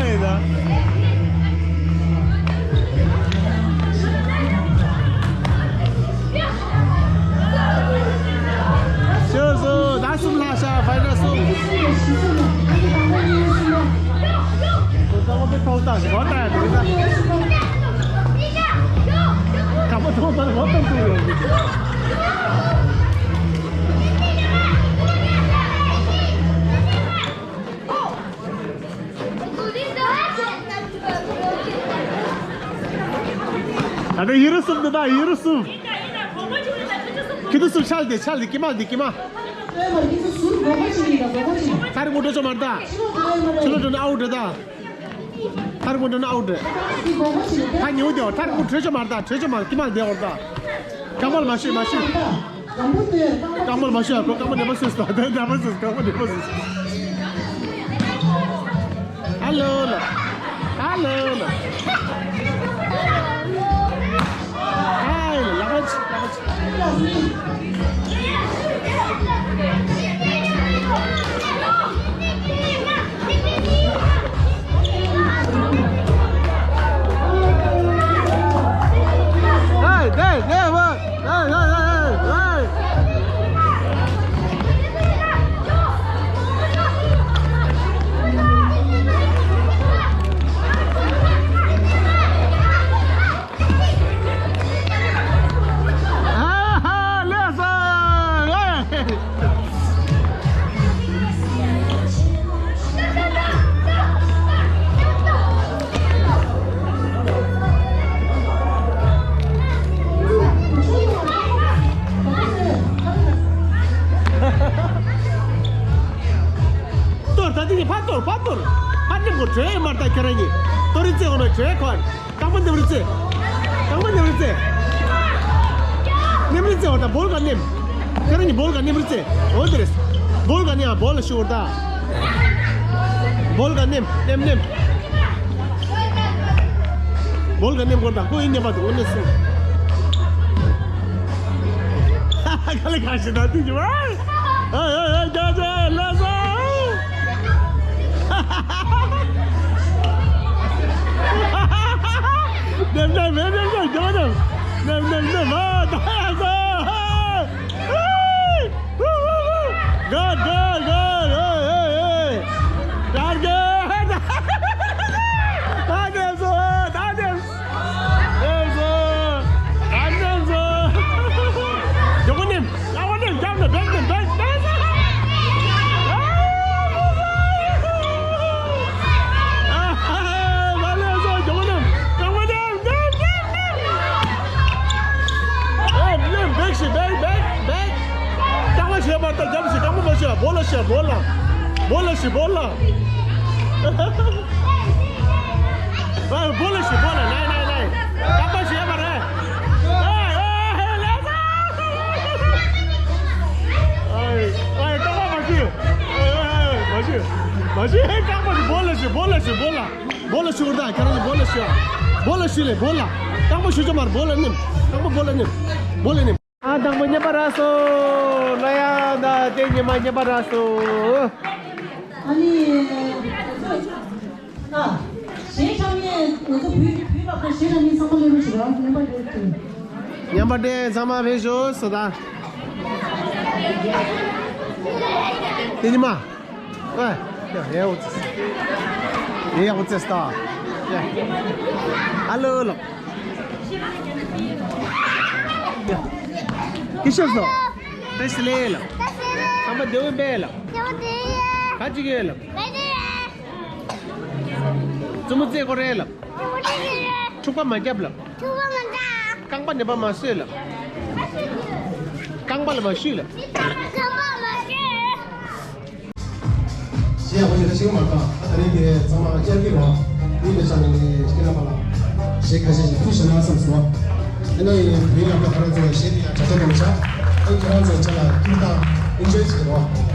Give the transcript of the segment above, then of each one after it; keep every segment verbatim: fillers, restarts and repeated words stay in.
ལ་ཡིན་ད། ཤོ་སོ་ ཐོག་ཐག་ཞིག་འོ་ད་ཡ་འདུག་ད། ག་པ་ཐོག་ཐག་འོ་ད་འདུག་ཡོང་གི། ད་ལྟ་ཡུ་རོ་གསུམ་འདུག་ད། ཡུ་རོ་གསུམ། ཁྱི་དུ་གསུམ་ཆལ་ཏེ་ཆལ་ཏེ་ཀི་མ་ཏེ་ཀི་མ། ཐ་རི་མོ་འགྲོ་ཆོག་མ་རེད་ད། ཕྱི་ལོགས་འགྲོ་ན་ཨའུ་འདྲ་ད། ཐ་རི་མོ་འགྲོ་ན་ཨའུ་འདྲ། ཐ་ཉེ་བོ་དེ་བ་ཐ་རི་མོ་འགྲོ་ཆོག་མ་རེད་ད། འགྲོ་ཆོག་མ་རེད་ཀི་མ་དེ་བ་རེད་ད། རྐང་པ་ལ་མ་ཤོད་མ་ཤོད། རྐང་པ་ལ་མ་ཤོད་ཨ་ཁོ་རྐང་པ་ནེ་པ་སོས་ད། དེ་ནེ་པ་སོས་རྐང་པ་ནེ་པ་སོས། ཧ་ལོ་ལ། ཧ་ལོ་ལ། ཧའི་ལ་ལག་པ་ཅི་ལག་པ་ཅི། ཧའི་ཧའི་ཧའི་ཧའི། གཏོར་ད་འདི་གི་ཕར་གཏོར་ཕར་གཏོར། ཕར་ནེམ་གོ་བྲོས་མར་ད་ཁྱེད་རང་གི་གཏོར་རི་རྩེ་འོ་ན་བྲོས་ཁོ། རྐང་པ་ནེམ་རི་རྩེ། རྐང་པ་ནེམ་རི་རྩེ། ནེམ་རི་རྩེ་འོ་ད་བོལ་ག་ནེམ། ཁྱེད་རང་གི་བོལ་ག་ནེམ་རི་རྩེ། འོ་དེ་རེད། བོལ་ག་ནེམ་བོལ་ལ་ཤོར་ད། བོལ་ག་ནེམ་ནེམ་ནེམ། བོལ་ག་ནེམ་གོ་ད་ཁོ་ཡིན་ཉེ་པ་དུ་འོ་ནེ་སུ། ཁ་ལ་ཁ་ཤི་ད་དུ་ཇི་བ། ཨེ་ཨེ་ཨེ་རྒྱ་ཆེ་ལགས་སོ། ནེམ་ནེམ་མེ་ནེམ་ནེམ་རྒྱ་ནེམ་ནེམ་ནེམ་ནེམ་མ་ད་ཡ་སོ། Good, good, good. Hey, hey, hey. Target. Target, sir. Target. Yes, sir. Target, sir. Jump on him. Jump on him. Jump on him. Best, best, best. Ah, ah, ah, jump on him. Jump on him. ཨེ་ལེན་བེག་ཤི་བེག་བེག་བེག་རྐང་པ་བྱས་པ་ལྟར་རྒྱབ་ཤིག་རྐང་པ་མ་བྱས་པ་བོ་ལ་བྱས་བོ་ལ་བོ་ལ་ཤི་བོ་ལ། ཨེ་བོ་ལ་ཤི་བོ་ལ་ནའི་ནའི་ནའི་རྐང་པ་བྱས་པ་རེད། ཨེ་ཨེ་ལེ་ཨེ་ཨེ་རྐང་པ་མ་ཤི། ཨེ་ཨེ་མ་ཤི་མ་ཤི། རྐང་པ་ཤི་བོ་ལ་ཤི་བོ་ལ་ཤི་བོ་ལ། བོ་ལ་ཤི་བར་ད་ཁྱེད་རང་གི་བོ་ལ་ཤི་ཨ། བོ་ལ་ཤི་ལེ་བོ་ལ། རྐང་པ་ཤི་ཆོག་མར་བོ་ལ་ནེམ། རྐང་པ་བོ་ལ་ནེམ། བོ་ལ་ནེམ། ཨ་དང་པོ་རྙེད་པ་རག་སོ། ལ་ཡ་ད་དེ་ཉི་མ་རྙེད་པ་རག་སོ། ཨ་ནི། ཨ། གཞན་ཚང་མས་ང་ཚོ་བུ་བུ་ལ་ཁོ་གཞན་ལ་ནི་ཚང་མ་ལོས་རུ་ཞིག་ར་ཉམས་པ་རེད་དེ། ཉམས་པ་དེ་ཚང་མ་བེད་ཤོག་སོ་ད། དེ་ཉི་མ། ཨེ། ཡ་ཡ་འོ་ཙི། ཡ་ཡ་འོ་ཙི་སྟ། ཡ། ཨ་ལོ་ལོ། ཡ། ཀི་ཤ་སོ། ཏེ་སི་ལེ་ལོ། ཁམ་པ་དེ་བོ་བེ་ལོ། ཁ་ཅིག་ཡོད་ལོ། བཙུན་མོ་རྩེ་གོ་རེ་ལོ། འཁྲུག་པ་མ་རྒྱབ་ལོ། རྐང་པ་ནེམ་པ་མ་བསྲོས་ལ། རྐང་པ་ལ་མ་བཤུས་ལ། ཞེས་ཡག་པོ་ཞིག་ལ་ཤེས་ཀྱི་མ་རེད། ད་ད་རིང་དེ་ཚང་མ་བསྐྱར་སྐྱེས་རོགས་ཡིན་པའི་ཆ་ནས་ནི་ཁྱེད་རྣམ་པ་ལ་ཞེས་ཁ་ཤས་ཤིག་ཐུགས་ཞེ་ན་བསམ་སོང་། ཨ་ནི་བོད་ལ་ཁ་ཁ་རང་ཚོ་ཞེས་དེ་ཡང་དྲ་ཐོག་གམ་བྱ། ཨ་ཁྱེད་རང་ཚོ་ཆ་ལ་ཐུགས་དང་ཨིན་ཇོའི་བྱེད་རོགས།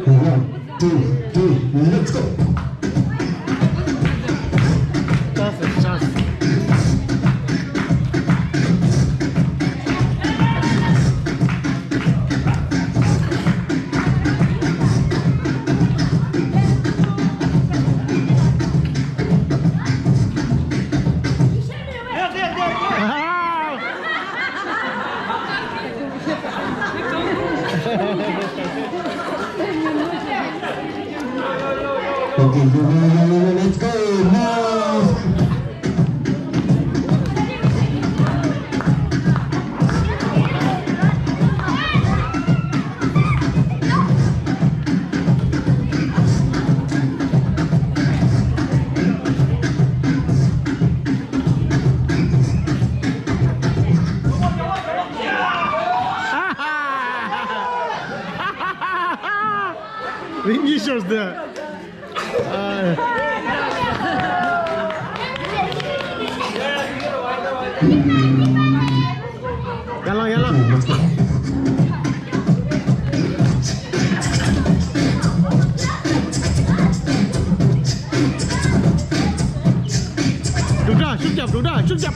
One, two, three, let's go. Okay, let's go. Now. རིན་གྱིས་ཤོར་ཟེར། ཡར་ལངས། ཡར་ལངས། འབྲུག་སྒྲ་ཤུགས་རྒྱབ། འབྲུག་སྒྲ་ཤུགས་རྒྱབ།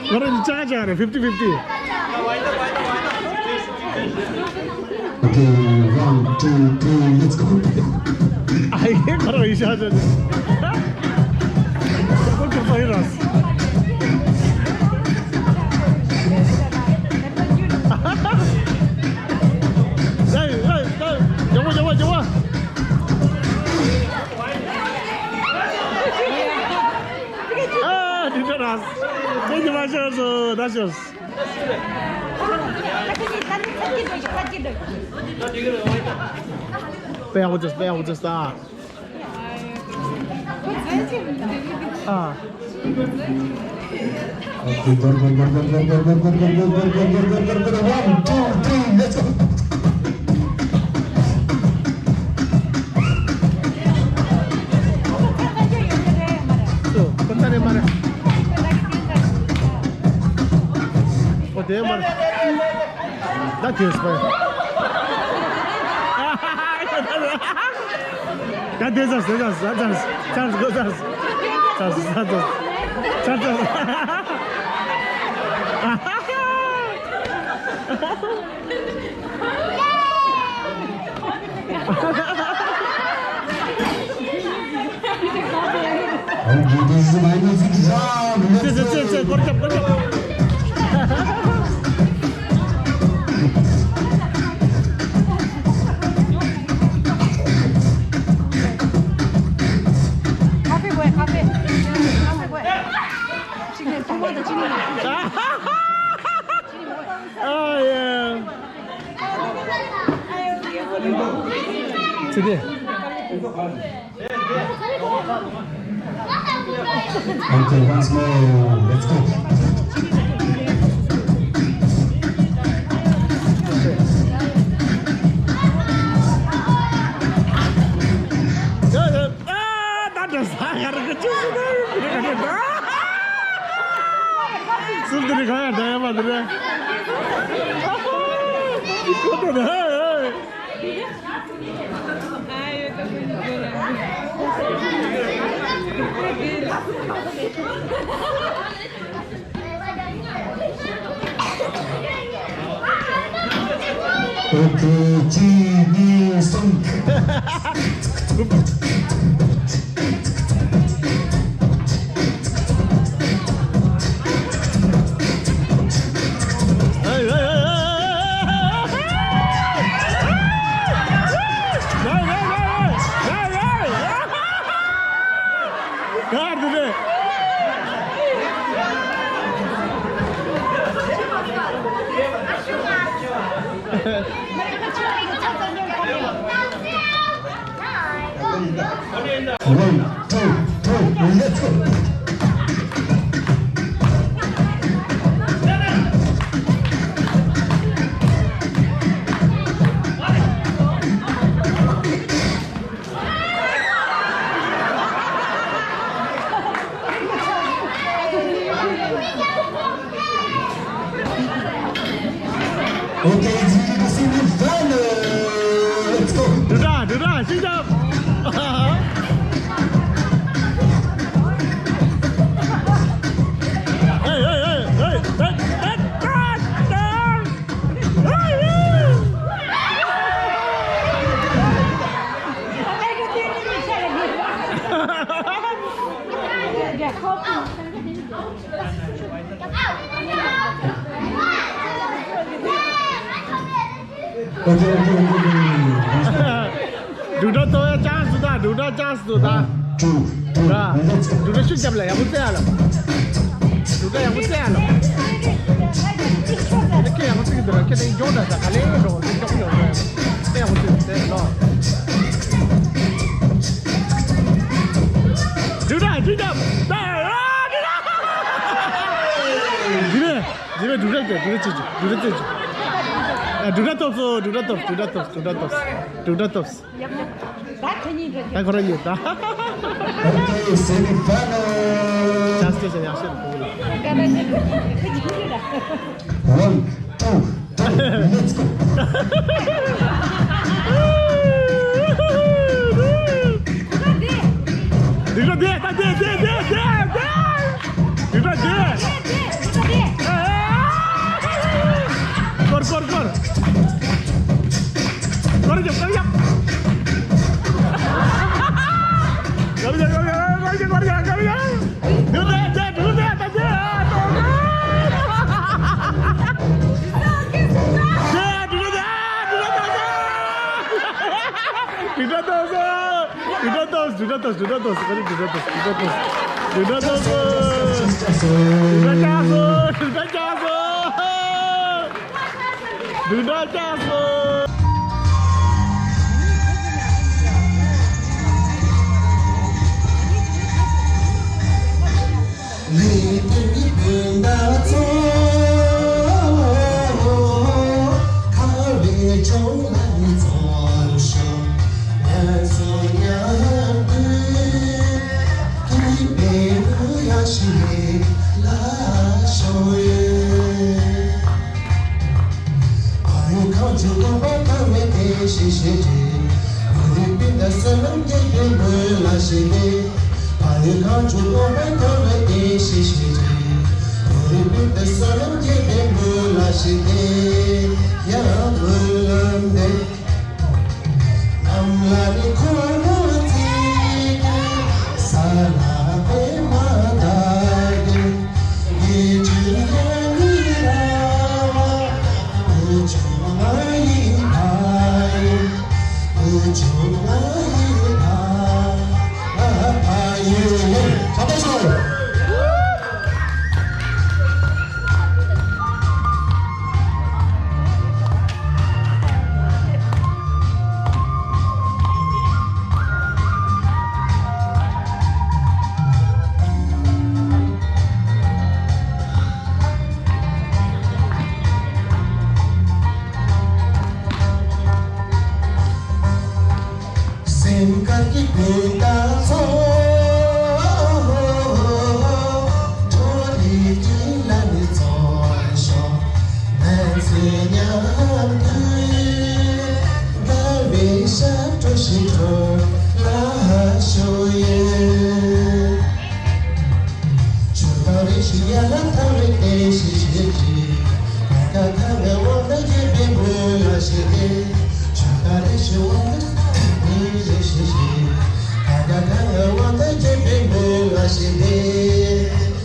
ང་རང་གཉིས་ཆ་ཆ་རེད། fifty fifty། Okay, one, two, three, let's go. ཨ་ཡེ། ཁོ་རང་ཡིན་ཤག་ཤག་ཤག་ཁོ་ཁོ་ཚོ་ཡིན་ར། ཨེ་ཨེ་ཨེ། རྒྱག་པ་རྒྱག་པ་རྒྱག་པ། ཨ་འདི་འདྲ་ར། ཁྱེད་ཀྱིས་མ་ཤོར་སོང་། ད་ཤོར། དཔེ་ཡག་པོ་བྱས། དཔེ་ཡག་པོ་བྱས་ད། ཨ། One, two, three, let's go. ད་དེ་མར། ད་དེ་ཟ་ཟ་ཟ་ཟ་ཟ་ཟ་ཟ་ཟ་ཟ་ཟ་ཟ་ཟ། Okay, once more. Let's go. Okay, གཅིག་གཉིས། གསུམ། One, two, three, let's go. Okay, it's really the semi-final. Let's go. Duda, Duda, sit up. Hey, hey, hey, hey, hey, hey, hey, hey. འབྲུག་སྒྲ་ཐོབ་ཡ་ཅན་སུ་ད། འབྲུག་སྒྲ་ཅན་སུ་ད། འབྲུག་སྒྲ་ཤུགས་རྒྱབ་ལ་ཡག་པོ་རྩེ་ཡ་ལ། འབྲུག་སྒྲ་ཡག་པོ་རྩེ་ཡ་ལ། ཁྱེད་ཡག་པོ་རྩེ་གི་འདུག་ལ། ཁྱེད་ནི་མགྱོགས་འདྲ་ས་ག་ལེ་འགྲོ་འདུག་མགྱོགས་ཡོང་འདུག་ཡ། ཡག་པོ་རྩེ་རྩེ་ལོ། འབྲུག་སྒྲ་ཤུགས་རྒྱབ་ད། འདི་རེད། འདི་རེད། འབྲུག་སྒྲ་རྩེ། འབྲུག་སྒྲ་རྩེ་ཅིག་འབྲུག་སྒྲ་རྩེ་ཅིག་ཨ། འབྲུག་སྒྲ་ཐོབ་སོང་། འབྲུག་སྒྲ་ཐོབ། འབྲུག་སྒྲ་ཐོབ། འབྲུག་སྒྲ་ཐོབ། འབྲུག་སྒྲ་ཐོབ། ད་ཁོ་རང་ཡོད་ད། Okay, semi-final. Just ཡག་ཤོས་རེད། One, two, three, let's go. འདི་ག་འདི་ད་འདི་འདི་འདི་འདི་འདི། འདི་ད་འདི། སྐོར་སྐོར་སྐོར། སྐོར་རྒྱབ། སྐོར་རྒྱབ། སྐོར་རྒྱབ། སྐོར་རྒྱབ། སྐོར་རྒྱབ། སྐོར་རྒྱབ། སྐོར་རྒྱབ། འདི་འདི་འདི་འདི་འདི་འདི། འདི་འདི་འདི་འདི། འདི་འདི་འདི། འདི་འདྲ་ཏོག་ཙམ། འདི་འདྲ་ཏོག་ཙམ། འདི་འདྲ་ཏོག་ཙམ། འདི་འདྲ་ཏོག་ཙམ། འདི་འདྲ་ཏོག་ཙམ། འདི་འདྲ་ཏོག་ཙམ། འདི་འདྲ་ཏོག་ཙམ། འདི་འདྲ་ཏོག་ཙམ། ཞིག་སྟེ། ཕ་ཡུལ་གངས་ལྗོངས་གོང་མ་ཐོབ་པའི་རྟེན་གཞི་ཞིག་སྟེ། བོད་རིགས་སྤུན་ཟླ་བསོད་ནམས་རྒྱས་པའི་སྨོན་ལམ་ཞིག་སྟེ། ཡ་སྨོན་ལམ་འདེབས། གནམ་ལ་ནི་འཁོར་ལོ་བརྩེགས་ཏེ། ས་ལ་པདྨ་དར་ཏེ། ཡིད་ཀྱི་ཡ་ནི་ར་བ། བུ་ཆུང་ང་ཡི་ཕ་ཡུལ། བུ་ཆུང་ང་ཡི་ཕ། ཕ་ཡུལ། ཁྱབ་པ་ཤོག་སེམས་དཀར་གྱི་སྤུན་ཟླ་ཚོ། འཕྲོ་མཐུད་ཀྱིས་ལ་ནི་འཚོ་ཤོག་ང་ཚོ་མཉམ་དུ། དགའ་བའི་ཞབས་བྲོ་ཞིག་འཁྲོལ་ལ་ཤོག་ཡེ། ཆུ་དང་རི་ཞིག་ཡར་ལ་ཐང་བའི་རྟེན་གཞི་ཞིག་གིས། ཀ་ཁ་ག་ང་དབང་དང་རྒྱས་པའི་སྨོན་ལམ་ཞིག་སྟེ། ཆུ་དང་རི་ཞིག་དབང་དང་རྒྱས་པའི་སྨོན་ལམ་ཞིག་གིས། ཀ་ཁ་ག་ང་དབང་དང་རྒྱས་པའི་སྨོན་ལམ་ཞིག་སྟེ།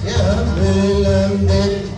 ཡ་སྨོན་ལམ་འདེབས།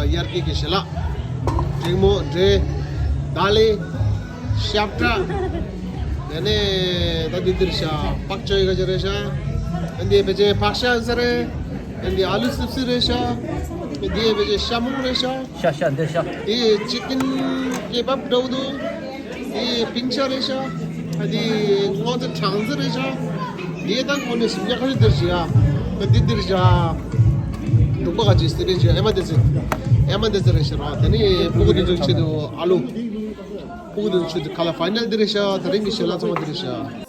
དབྱར་སྐྱིད་ཀྱི་ཞལ་ལག་འབྲིང་མོ་འབྲས། ད་ལི། ཤབ་ཏྲ། དེ་ནས་ད་འདི་འདིར་ཤ། པག་ཅོའི་ག་ཅི་རེད་ཤ། ཨ་འདི་ཕལ་ཆེར་ཕག་ཤ་ཡིན་ས་རེད། ཨ་འདི་ཨ་ལུ་སིབ་སི་རེད་ཤ། ཨ་འདི་ཕལ་ཆེར་ཤ་མོག་རེད་ཤ། ཤ་ཤ་འདི་ཤ། འདི་ཅི་ཀིན་ཀེ་བབ་འདྲ་བོ་འདུག་འདི་པིང་ཤ་རེད་ཤ། ཨ་འདི་སྔོ་ཚལ་གྲང་ཚལ་རེད་ཤ། འདི་ད་ཁོ་ནི་སུམ་ཉ་ཁ་ཤས་འདིར་ཤ། ཨ་འདི་འདིར་ཤ། འབྲུག་པ་ག་ཅི་སི་རེད་ཤ། ཨེ་མ་འདི་སི། ཨེ་མ་འདི་སི་རེད་ཤ་ར། དེ་ནི་ཕྲུ་གུ་འདི་ཚོའི་ཆེད་དུ་ཨ་ལུ། ཕྲུ་གུ་འདི་ཚོའི་ཆེད་དུ་ཁ་ལག་ཕའི་ནལ་འདི་རེད་ཤ། དེ་རིང་གི་ཞལ་ལག་ཚང་མ་འདི་རེད་ཤ།